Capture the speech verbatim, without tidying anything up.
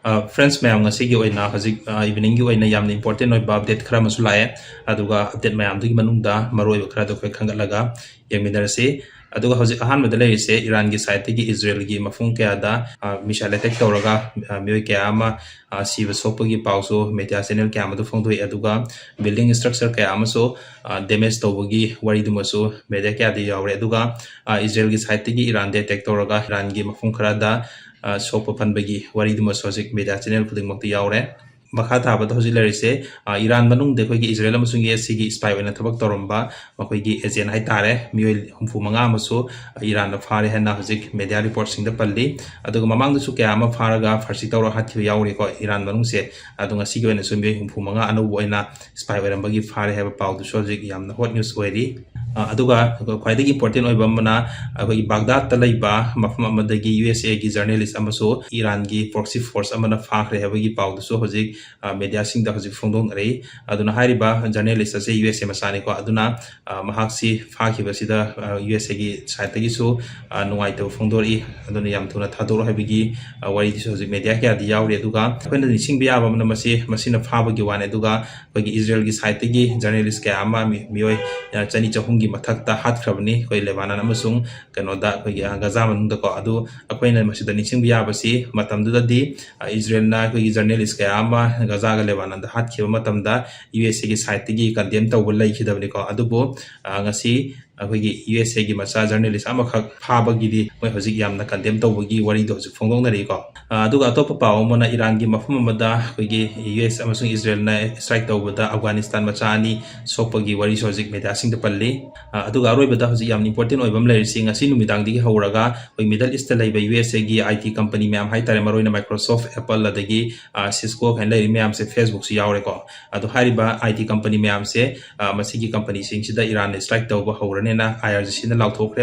Friends ꯃꯌꯥꯝ, ꯉꯁꯤꯒꯤ ꯑꯣꯏꯅ ꯍꯧꯖꯤꯛ ꯏꯚꯤꯅꯤꯡꯒꯤ ꯑꯣꯏꯅ ꯌꯥꯝꯅ ꯏꯝꯄꯣꯔꯇꯦꯟ ꯑꯣꯏꯕ ꯑꯞꯗꯦꯠ ꯈꯔ ꯑꯃꯁꯨ ꯂꯥꯛꯑꯦ꯫ ꯑꯗꯨꯒ ꯑꯞꯗꯦꯠ ꯃꯌꯥꯝꯗꯨꯒꯤ ꯃꯅꯨꯡꯗ ꯃꯔꯨꯑꯣꯏꯕ ꯈꯔꯗꯣ ꯑꯩꯈꯣꯏ ꯈꯟꯒꯠꯂꯒ ꯌꯦꯡꯃꯤꯟꯅꯔꯁꯤ꯫ ꯑꯗꯨꯒ ꯍꯧꯖꯤꯛ ꯑꯍꯥꯟꯕꯗ ꯂꯩꯔꯤꯁꯦ ꯏꯔꯥꯟꯒꯤ ꯁꯥꯏꯠꯇꯒꯤ ꯏꯖꯔꯦꯜꯒꯤ ꯃꯐꯝ ꯀꯌꯥꯗ ꯃꯤꯁꯥꯏꯜ ꯑꯦꯇꯦꯛ ꯇꯧꯔꯒ ꯃꯤꯑꯣꯏ ꯀꯌꯥ ꯑꯃ ꯁꯤꯕ ꯁꯣꯛꯄꯒꯤ ꯄꯥꯎꯁꯨ ꯃꯦꯗꯤꯌꯥ ꯆꯦꯅꯦꯜ ꯀꯌꯥ ꯑꯃꯗ ꯐꯣꯡꯗꯣꯛꯏ꯫ ꯑꯗꯨꯒ ꯕꯤꯜꯗꯤꯡ ꯏꯁꯇ꯭ꯔꯛꯆꯔ ꯀꯌꯥ ꯑꯃꯁꯨ ꯗꯦꯃꯦꯖ ꯇꯧꯕꯒꯤ ꯋꯥꯔꯤꯗꯨꯃꯁꯨ ꯃꯦꯗꯤꯌꯥ ꯀꯌꯥꯗ ꯌꯥꯎꯔꯦ꯫ ꯑꯗꯨꯒ ꯏꯖꯔꯦꯜꯒꯤ ꯁꯥꯏꯠꯇꯒꯤ ꯏꯔꯥꯟꯗ ꯑꯦꯇꯦꯛ ꯇꯧꯔꯒ ꯏꯔꯥꯟꯒꯤ ꯃꯐꯝ ꯈꯔꯗ ꯁꯣꯛꯄ ꯐꯟꯕꯒꯤ ꯋꯥꯔꯤꯗꯨꯃꯁꯨ ꯍꯧꯖꯤꯛ ꯃꯦꯗꯤꯌꯥ ꯆꯦꯅꯦꯜ ꯈꯨꯗꯤꯡꯃꯛꯇ ꯌꯥꯎꯔꯦ꯫ ꯃꯈꯥ ꯇꯥꯕꯗ ꯍꯧꯖꯤꯛ ꯂꯩꯔꯤꯁꯦ ꯏꯔꯥꯟ ꯃꯅꯨꯡꯗ ꯑꯩꯈꯣꯏꯒꯤ ꯏꯖꯔꯦꯜ ꯑꯃꯁꯨꯡ ꯌꯨ ꯑꯦꯁ ꯁꯤꯒꯤ ꯏꯁꯄꯥꯏ ꯑꯣꯏꯅ ꯊꯕꯛ ꯇꯧꯔꯝꯕ ꯃꯈꯣꯏꯒꯤ ꯑꯦꯖꯦꯟ ꯍꯥꯏꯇꯥꯔꯦ, ꯃꯤꯑꯣꯏ ꯍꯨꯝꯐꯨ ꯃꯉꯥ ꯑꯃꯁꯨ ꯏꯔꯥꯟꯅ ꯐꯥꯔꯦ ꯍꯥꯏꯅ ꯍꯧꯖꯤꯛ ꯃꯦꯗꯤꯌꯥ ꯔꯤꯄꯣꯔꯠꯁꯤꯡꯗ ꯄꯜꯂꯤ꯫ ꯑꯗꯨꯒ ꯃꯃꯥꯡꯗꯁꯨ ꯀꯌꯥ ꯑꯃ ꯐꯥꯔꯒ ꯐꯥꯔꯁꯤ ꯇꯧꯔ ꯍꯥꯠꯈꯤꯕ ꯌꯥꯎꯔꯤꯀꯣ ꯏꯔꯥꯟ ꯃꯅꯨꯡꯁꯦ꯫ ꯑꯗꯣ ꯉꯁꯤꯒꯤ ꯑꯣꯏꯅꯁꯨ ꯃꯤꯑꯣꯏ ꯍꯨꯝꯐꯨ ꯃꯉꯥ ꯑꯅꯧꯕ ꯑꯣꯏꯅ ꯏꯁꯄꯥꯏ ꯑꯣꯏꯔꯝꯕꯒꯤ ꯐꯥꯔꯦ ꯍꯥꯏꯕ ꯄꯥꯎꯗꯨꯁꯨ ꯍꯧꯖꯤꯛ ꯌꯥꯝꯅ ꯍꯣꯠ ꯅ꯭ꯌꯨꯁ ꯑꯣꯏꯔꯤ꯫ ꯑꯗꯨꯒ ꯈ꯭ꯋꯥꯏꯗꯒꯤ ꯏꯝꯄꯣꯔꯇꯦꯟ ꯑꯣꯏꯕ ꯑꯃꯅ ꯑꯩꯈꯣꯏꯒꯤ ꯕꯥꯒꯗꯥꯗꯇ ꯂꯩꯕ ꯃꯐꯝ ꯑꯃꯗꯒꯤ ꯌꯨ ꯑꯦꯁ ꯑꯦꯒꯤ ꯖꯔꯅꯦꯂꯤꯁ ꯑꯃꯁꯨ ꯏꯔꯥꯟꯒꯤ ꯄ꯭ꯔꯣꯛꯁꯤ ꯐꯣꯔꯁ ꯑꯃꯅ ꯐꯥꯈ꯭ꯔꯦ ꯍꯥꯏꯕꯒꯤ ꯄꯥꯎꯗꯨꯁꯨ ꯍꯧꯖꯤꯛ ꯃꯦꯗꯤꯌꯥꯁꯤꯡꯗ ꯍꯧꯖꯤꯛ ꯐꯣꯡꯗꯣꯛꯅꯔꯛꯏ꯫ ꯑꯗꯨꯅ ꯍꯥꯏꯔꯤꯕ ꯖꯔꯅꯦꯂꯤꯁ ꯑꯁꯦ ꯌꯨ ꯑꯦꯁ ꯑꯦ ꯃꯆꯥꯅꯤꯀꯣ꯫ ꯑꯗꯨꯅ ꯃꯍꯥꯛꯁꯤ ꯐꯥꯈꯤꯕꯁꯤꯗ ꯌꯨ ꯑꯦꯁ ꯑꯦꯒꯤ ꯁꯥꯏꯠꯇꯒꯤꯁꯨ ꯅꯨꯡꯉꯥꯏꯇꯕ ꯐꯣꯡꯗꯣꯔꯛꯏ꯫ ꯑꯗꯨꯅ ꯌꯥꯝ ꯊꯨꯅ ꯊꯥꯗꯣꯔꯛꯑꯣ ꯍꯥꯏꯕꯒꯤ ꯋꯥꯔꯤꯗꯨꯁꯨ ꯍꯧꯖꯤꯛ ꯃꯦꯗꯤꯌꯥ ꯀꯌꯥꯗꯤ ꯌꯥꯎꯔꯤ꯫ ꯑꯗꯨꯒ ꯑꯩꯈꯣꯏꯅ ꯅꯤꯡꯁꯤꯡꯕ ꯌꯥꯕ ꯑꯃꯅ ꯃꯁꯤ ꯃꯁꯤꯅ ꯐꯥꯕꯒꯤ ꯋꯥꯅꯤ꯫ ꯑꯗꯨꯒ ꯑꯩꯈꯣꯏꯒꯤ ꯏꯖꯔꯦꯜꯒꯤ ꯁꯥꯏꯠꯇꯒꯤ ꯖꯔꯅꯦꯂꯤꯁ ꯀꯌꯥ ꯑꯃ ꯃꯤꯑꯣꯏ ꯆꯅꯤ ꯆꯍꯨꯝꯒꯤ ꯃꯊꯛꯇ ꯍꯥꯠꯈ꯭ꯔꯕꯅꯤ ꯑꯩꯈꯣꯏ ꯂꯦꯕꯥꯅꯟ ꯑꯃꯁꯨꯡ ꯀꯩꯅꯣꯗ ꯑꯩꯈꯣꯏꯒꯤ ꯒꯖꯥ ꯃꯅꯨꯡꯗꯀꯣ꯫ ꯑꯗꯨ ꯑꯩꯈꯣꯏꯅ ꯃꯁꯤꯗ ꯅꯤꯡꯁꯤꯡꯕ ꯌꯥꯕꯁꯤ ꯃꯇꯝꯗꯨꯗꯗꯤ ꯏꯖꯔꯦꯜꯅ ꯑꯩꯈꯣꯏꯒꯤ ꯖꯔꯅꯦꯂꯤꯁ ꯀꯌꯥ ꯑꯃ ꯒꯖꯥꯒ ꯂꯦꯕꯥꯅꯟꯗ ꯍꯥꯠꯈꯤꯕ ꯃꯇꯝꯗ ꯌꯨ ꯑꯦꯁ ꯑꯦꯒꯤ ꯁꯥꯏꯠꯇꯒꯤ ꯀꯟꯗꯦꯝ ꯇꯧꯕ ꯂꯩꯈꯤꯗꯕꯅꯤꯀꯣ꯫ ꯑꯗꯨꯕꯨ ꯉꯁꯤ ꯑꯩꯈꯣꯏꯒꯤ ꯌꯨ ꯑꯦꯁ ꯑꯦꯒꯤ ꯃꯆꯥ ꯖꯔꯅꯦꯂꯤꯁ ꯑꯃꯈꯛ ꯐꯥꯕꯒꯤꯗꯤ ꯃꯣꯏ ꯍꯧꯖꯤꯛ ꯌꯥꯝꯅ ꯀꯟꯗꯦꯝ ꯇꯧꯕꯒꯤ ꯋꯥꯔꯤꯗꯣ ꯍꯧꯖꯤꯛ ꯐꯣꯡꯗꯣꯛꯅꯔꯤꯀꯣ꯫ ꯑꯗꯨꯒ ꯑꯇꯣꯞꯄ ꯄꯥꯎ ꯑꯃꯅ ꯏꯔꯥꯟꯒꯤ ꯃꯐꯝ ꯑꯃꯗ ꯑꯩꯈꯣꯏꯒꯤ ꯌꯨ ꯑꯦꯁ ꯑꯃꯁꯨꯡ ꯏꯖꯔꯦꯜꯅ ꯏꯁꯇ꯭ꯔꯥꯏꯛ ꯇꯧꯕꯗ ꯑꯐꯒꯥꯅꯤꯁꯇꯥꯟ ꯃꯆꯥ ꯑꯅꯤ ꯁꯣꯛꯄꯒꯤ ꯋꯥꯔꯤꯁꯨ ꯍꯧꯖꯤꯛ ꯃꯦꯗꯤꯌꯥꯁꯤꯡꯗ ꯄꯜꯂꯤ꯫ ꯑꯗꯨꯒ ꯑꯔꯣꯏꯕꯗ ꯍꯧꯖꯤꯛ ꯌꯥꯝꯅ ꯏꯝꯄꯣꯔꯇꯦꯟ ꯑꯣꯏꯕ ꯑꯃ ꯂꯩꯔꯤꯁꯤ, ꯉꯁꯤ ꯅꯨꯃꯤꯗꯥꯡꯗꯒꯤ ꯍꯧꯔꯒ ꯑꯩꯈꯣꯏ ꯃꯤꯗꯜ ꯏꯁꯇ ꯂꯩꯕ ꯌꯨ ꯑꯦꯁ ꯑꯦꯒꯤ ꯑꯥꯏ ꯇꯤ ꯀꯝꯄꯅꯤ ꯃꯌꯥꯝ ꯍꯥꯏꯇꯥꯔꯦ, ꯃꯔꯨꯑꯣꯏꯅ ꯃꯥꯏꯀ꯭ꯔꯣꯁꯣꯐ, ꯑꯦꯄꯜ, ꯑꯗꯒꯤ ꯁꯤꯁꯀꯣ ꯀꯥꯏꯅ ꯂꯩꯔꯤ ꯃꯌꯥꯝꯁꯦ, ꯐꯦꯁꯕꯨꯛꯁꯨ ꯌꯥꯎꯔꯦꯀꯣ꯫ ꯑꯗꯣ ꯍꯥꯏꯔꯤꯕ ꯑꯥꯏ ꯇꯤ ꯀꯝꯄꯅꯤ ꯃꯌꯥꯝꯁꯦ ꯃꯁꯤꯒꯤ ꯀꯝꯄꯅꯤꯁꯤꯡꯁꯤꯗ ꯏꯔꯥꯟꯅ ꯏꯁꯇ꯭ꯔꯥꯏꯛ ꯇꯧꯕ ꯍꯧꯔꯅꯦꯅ ꯑꯥꯏ ꯑꯥꯔ ꯖꯤ ꯁꯤꯅ ꯂꯥꯎꯊꯣꯛꯈ꯭ꯔꯦ꯫